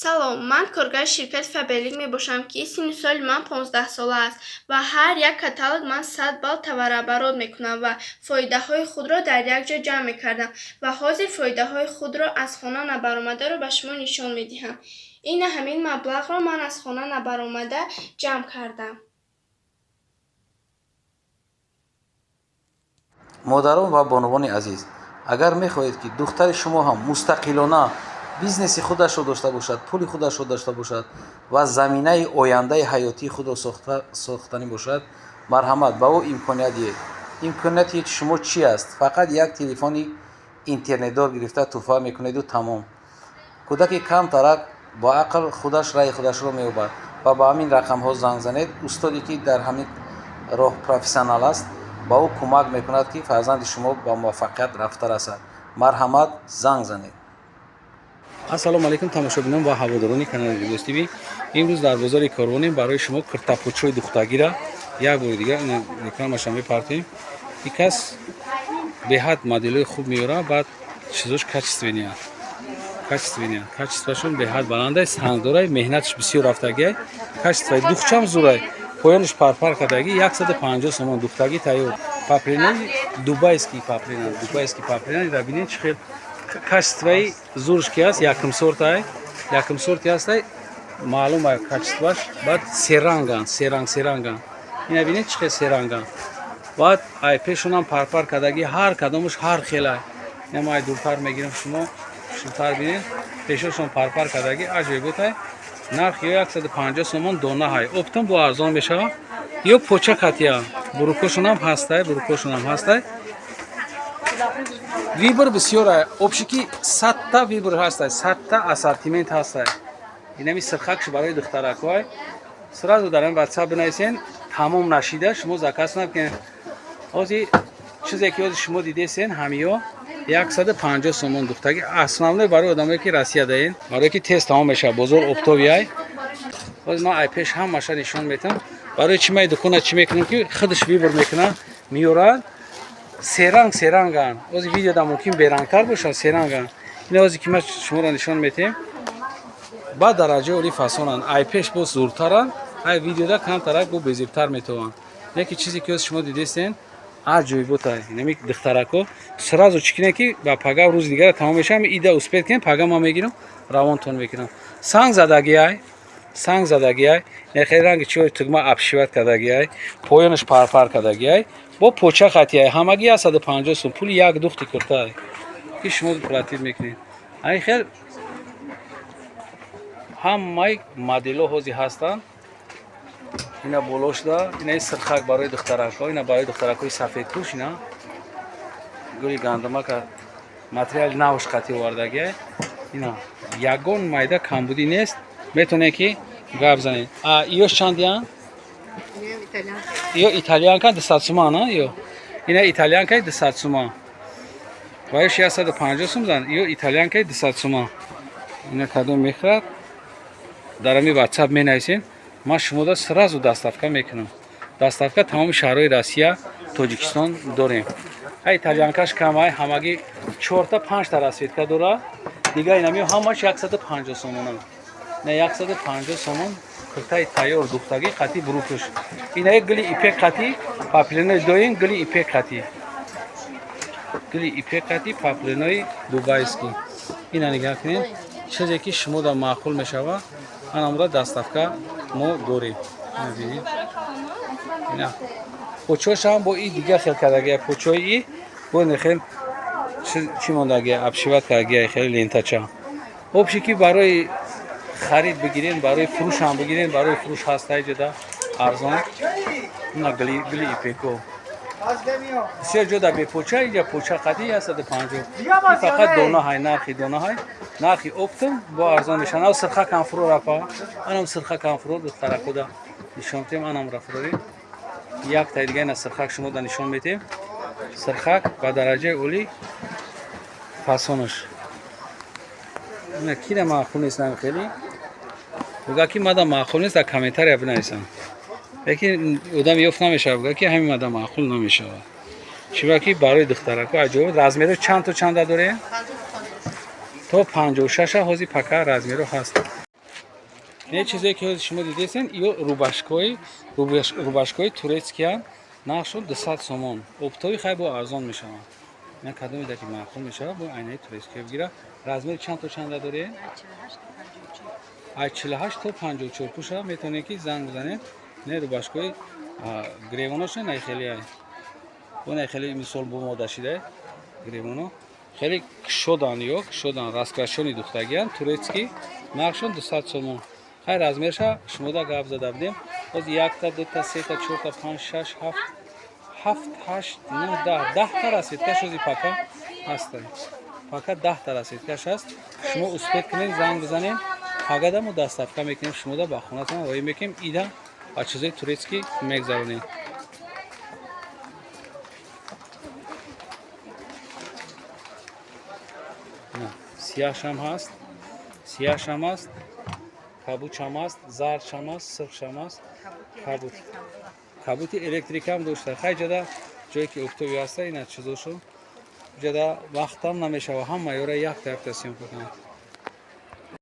Салом, ман коргари ширкати Фаберлик мебошам, ки синну соли ман 15-сола аст ва ҳар як каталог ман 100 балл товарооборот мекунам ва фоидаҳои худро дар як ҷо ҷамъ мекардам ва ҳозир фоидаҳои худро аз хона набаромадаро ба шумо нишон медиҳам. Ина ҳамин маблағро ман аз хона набаромада ҷамъ кардам. Модарон ва бонувони азиз, агар мехоҳед, ки духтари шумо ҳам мустақилона бизнеси худашро дошта бошад, пули худашро дошта бошад ва заминаи ояндаи ҳаётии худро сохтанӣ бошад, марҳамат, ба ӯ имконият диҳед. Имконияти шумо чи аст? Фақат як телефони интернетдор гирифта туҳфа мекунеду тамом. Кӯдаки камтарак бо ақл худаш раъи худашро меёбад ва ба ҳамин рақамҳо занг занед. Устоде, ки дар ҳамин роҳ профессионал аст, ба ӯ кӯмак мекунад, ки фарзанди шумо ба муваффақият рафта расад. Марҳамат, занг занед. Ассалому алайкум, тамошобинон ва ҳаводорони канали Либос ТВ. Имрӯз дар бозори Корвонем. Барои шумо киртапучҳои духтагира як бори дигар рекламаша мепартем. И кас беҳад моделҳои хуб меёрад, баъд чизош качественный, качественный, качествашон беҳад баландай, сангдорай, меҳнаташ бисёр рафтагиай, качествои духчам зурай, поёнаш парпар кардагӣ. 150 сомон духтагӣ тайёр. Поплинои дубайский, поплина, дубайский поплина ра бинед, чӣ хел качествои зурш ки аст. Якум сортай, якум сорти ҳастай, маълум ай качестваш. Баъд серанган, серанг, серанган. Ина бинед, чӣ хел серанган. Баъд ай пешонам парпар кардагӣ, ҳар кадомаш ҳар хелай. Ина ма ай дуртар мегирам, шумо шуртар бинед. Пешошон парпар кардагӣ, аҷоиботай. Нарх ё 150 сомон дона ҳай, оптом бо арзон мешавад. Ё поча катия, бурукошонам ҳастай, бурукошонам ҳастай. Выбор бисёр, общий ки 100-та выбор ҳастай, 100-та ассортимент ҳастай. Инами сирхакш барои духтаракҳой. Сразу дар ин ватсап бинависен, тамом нашида шумо заказ накунед. Ҳозир чизе ки ҳозир шумо дидесен, ҳамиё 150 сомон духтагӣ. Основной барои одамое, ки Россия даен, барое ки тез тамом мешавад, бозор оптовый ай. Ҳозир ман ай пеш ҳамаша нишон метам. Барои чи май дукона чӣ мекунам, ки худаш выбор мекунад, меёрад. Серанг, серанган. Ҳозир видеода мумкин берангтар бошад, серанган. Ина ҳозир ки ман шуморо нишон метем, ба дараҷаи оли фасонанд, ай пеш боз зуртаранд, ай видеода камтарак бо безебтар метаванд. Леки чизе ки ҳозир шумо дидестен, аҷоиботай. Инами духтарако сразу чӣ кине, ки ба пага рӯзи дигара тамом мешавам, ида успеть кунем, пага ман мегирам, равонтон мекунам. Санг задагиай, санг задагиай, нехели ранги чиҳои тугма обшивать кардагиай, поёнаш парпар кардагиай, бо поча хатиай. Ҳамагӣ 150 сум, пули як духти куртай, ки шумо платить мекунед. Айн хел ҳамаи моделҳо ҳозир ҳастанд. Ина боло шуда, ина сирхак барои духтаракҳо, ина барои духтаракҳои сафедпӯш, ина гули гандумака, материали навш қатӣ овардагиай. Ина ягон майда камбудӣ нест, метавонед ки гап занед. А иёш чандиян? Ё итальянка 200 суман, ё ина итальянкаи 200 суман ва ёш 150 сум зан. Ё итальянкаи 200 суман. Ина кадом мехӯрад, дар ҳами ватсап менависен, ман шумода сразу доставка мекунам. Доставка тамоми шаҳрҳои Россия, Тоҷикистон дорем. Ай итальянкаш камай, ҳамагӣ чорта, панҷта расцветка дорад. Дигар инами ҳамаш 150 сомона. На 150 сомон куртаи тайёр духтагӣ қати брюкаш. Инаи гули ипек қати паплинои доим, гули ипек қати, гули ипек қати паплинои дубайский. Ина нигаҳ кунед, чизе ки шумода маъқул мешавад, анамура доставка мо дорем. Ина почоашам бо и дигар хел кардагия, почои и бо хел чӣ мондагия, обшивать кардагия, хеле лентача. Общий ки барои харид бигирен, барои фурӯшам бигирен, барои фурӯш ҳаста ҷода арзон. Ина гули ипеко бисёр ҷода бепоча, инҷа поча қади 150. Фақат дона ҳай, нархи дона ҳай, нархи оптом бо арзон мешавад. Ав сирха камфуро рафа, анам сирха камфуро духтаракода нишон метем, анам рафурорӣ як тай дига. Ина сирхак шумода нишон метем, сирхак ба дараҷаи олӣ фасонаш. Ина кира маъқул нест, нам хеле буга, ки мада маъқул нест, дар комментария бинависам. Лекин одам ёфт намешавад, буга, ки ҳамин мада маъқул намешавад. Чиба ки барои духтарако аҷоиб. Размеро чанд то чанда дорем? То 56-а ҳозир пока размеро ҳаст. Не чизе ки шумо дидесен, ё рубашкои турецкиян, нархшон 200 сомон. Оптови хай бо арзон мешаванд. Ина кадоме даки маъқул мешавад, бо айнаи турецкия бигира. Размери чанд то чанда доред? Ай 48 то 54 пуша метавонед ки занг бизанед. Не рубашкои гревонош не хеле ай. Бо не хеле мисол бо мода шида гревоно. Хеле кушодан ё кушодан раскрашони духтагиян турецкий, нархшон 200 сомон. Хай размерша шумо да гап зада будем. Боз якта, дута, сета, чорта, панҷ, шаш, ҳафт, ҳафт, ҳашт, нӯҳ, даҳ, даҳта расидка шуди пака ҳаста. Пака 10та расидкаш ҳаст. Шумо успеть кунед, занг бизанед. Пагада мо доставка мекунем, шумо да ба хонатон роӣ мекунем, ида ба чизои турецкий мегзаронем. Сияҳшам ҳаст, сияҳшам ҳаст, кабудшам ҳаст, зардшам ҳаст, сирхшам ҳаст, кабуд. Кабути электрикам дошта. Хай ҷада ҷое ки офтоби ҳаста, ина чизошо. Ҷада вақтам намешава, ҳама ёра якта якта съёмка кунам.